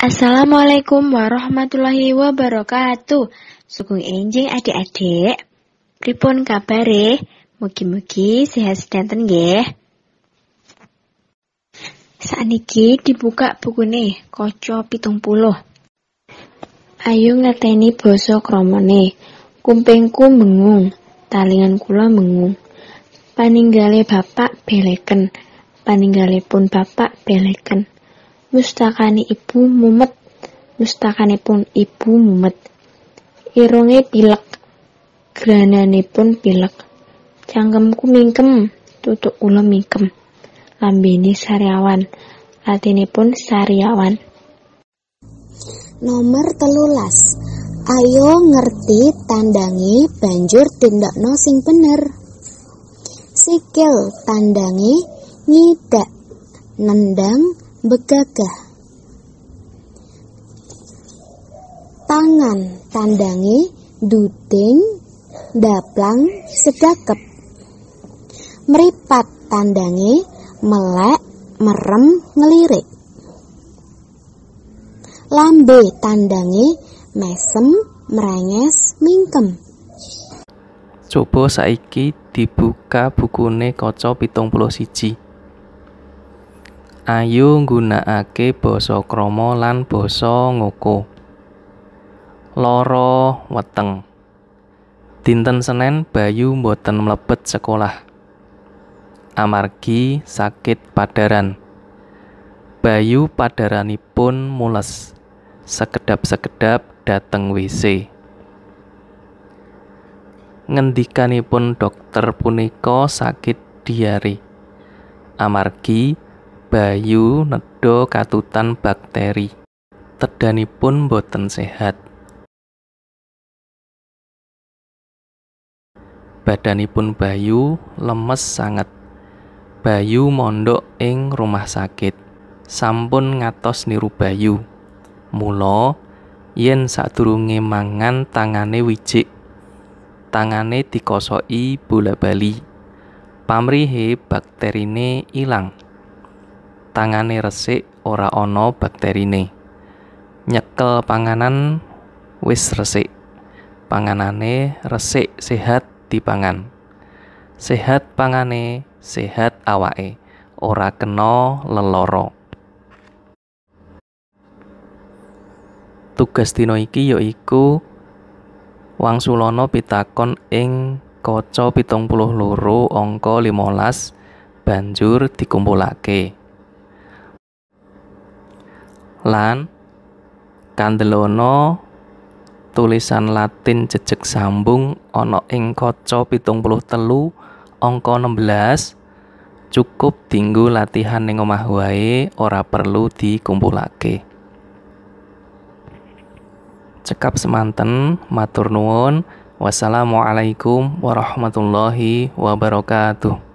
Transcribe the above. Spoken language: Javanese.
Assalamualaikum warahmatullahi wabarakatuh. Sugeng enjing adik-adik. Pripun kabare? Mugi-mugi sehat sedanten nggih. Sakniki dibuka bukune kaca 70. Ayo ngerteni basa kramane. Kupingku mengung, talingan kula mengung. Paninggale bapak beleken, paninggalepun bapak beleken. Mustakane ibu mumet, mustakanipun ibu mumet. Irunge pilek, grananipun pilek. Cangkemku mingkem, tutuk kula mingkem. Lambene sariawan, latinipun sariawan. Nomor 13. Ayo ngerti tandange banjur tindakno sing bener. Sikil tandange ngidak, nendang begagah. Tangan tandange duding, ndaplang sedakep. Mripat tandange melek, merem, ngelirik. Lambe tandange mesem, mrenges, mingkem. Coba saiki dibuka bukune kaca 71. Ayo nggunakake basa krama lan basa ngoko. Lara weteng. Dinten Senen Bayu mboten mlebet sekolah amargi sakit padaran. Bayu padaranipun mules, sekedap-sekedap dhateng WC. Ngendikanipun dokter punika sakit diare amargi Bayu nedha katutan bakteri. Tedanipun boten sehat. Badanipun Bayu lemes sanget. Bayu mondhok ing rumah sakit. Sampun ngatos niru Bayu. Mula yen sadurunge mangan tangane wijik. Tangane dikosoki bola-bali. Pamrihe bakterine ilang. Tangane resik ora ana bakterine. Nyekel panganan wis resik. Panganane resik sehat dipangan. Sehat pangane, sehat awake, ora kena lelara. Tugas dina iki yaiku wangsulana pitakon ing kaca 72 angka 15 banjur dikumpulake. Lan kandelana tulisan Latin jejeg sambung ana ing kaca 73 angka 16 cukup dinggo latihan ning omah wae, ora perlu dikumpulake. Cekap semanten, matur nuwun. Wassalamualaikum warahmatullahi wabarakatuh.